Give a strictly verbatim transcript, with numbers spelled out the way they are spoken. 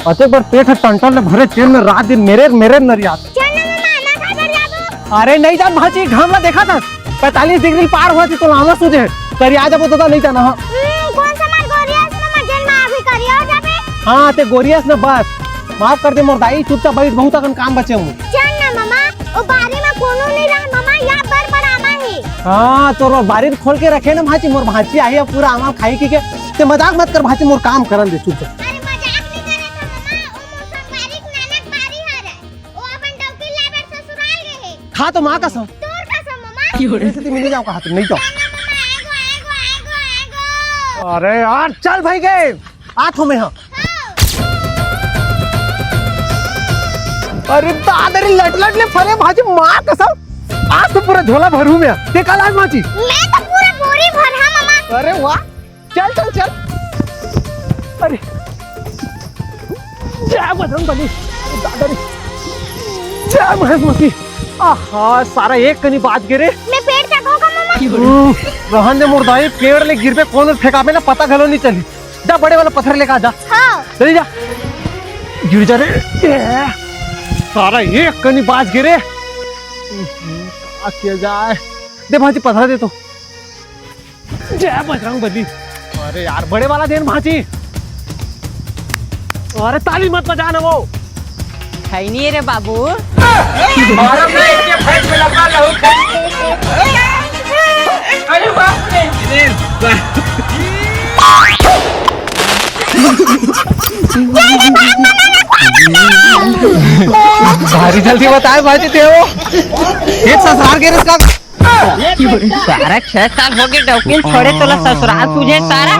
अतेक बड़ पेट ह टंटन ले भरे, तेन में रात दिन मेरे मेरे नरियात। चल ना मामा, ना खा कर जाबो। अरे नहीं जान भांची, घाम ला देखा था, पैंतालीस डिग्री पार हुआ थी तो लामा सूझे। करिया जाबो तो नहीं जाना, हाँ। हम्म, कौन सा मार गोरियास मामा, जेन मार भी करिया हो जाबे। हाँ, ते गोरियास ना बस। माफ कर दे मोर दाई, चुपचाप बैठ, बहुत अकन काम बचे हूँ। चल ना मामा, ओ बारी में कोनो नहीं रहा मामा, या बड़ बड़ आमा है। हाँ, तोर बारी खोल के रखे ना भांची, मोर भांची आई है पूरा आमा खाई की के। ते मजाक मत कर भांची, मोर काम करन दे चुपचाप। अरे मजाक नहीं करे था मामा, ओ मोर संगवारी के नानक बारी हरे। ओ अपन डौकी लाए बर ससुराल गए हे। खा तो माँ कसम। तोर कसम मामा। ऐसे तो मिल जाओ कहा तुम, नहीं तो। मामा, मामा, आएगो, आएगो, आएगो, आएगो। अरे यार, चल भाई गए। आ तो मैं हाँ। अरे दादा रे, लट लट ले फरे भांची, माँ कसम। आज तो पूरा झोला भरू मैं। ते का लाए भांची? मैं तो पूरा बोरी भर हाँ मामा। अरे वाह, चल चल चल। अरे जय बजरंग बली, अरे दादा रे, जय महेश मती। आहा, सारा एक कनी बाज गे रे। मैं पेड़ चढ़ाऊंगा मामा। हम्म, रहन दे मोर दाई, पेड़ ले गिरबे, कोन फेंकाबे ना, पता घलो नहीं चली। जा बड़े वाला पत्थर लेके आ जा। हाँ। चली जा। गिर जा रे। ए, सारा एक कनी बाज गे रे। हम्म, का किया जाए? दे भांची पत्थर दे तो। जय बजरंग बली। अरे यार, बड़े वाला देन भांची। अरे ताली मत बजा ना वो। खैनी रे बाबू। अरे बाप रे। भारी जल्दी बताए भांची ते हो। एक ससुराल के रिश्ता। सारा छह साल हो गए डौकिन छोड़े, तोला ससुराल सूझे सारा।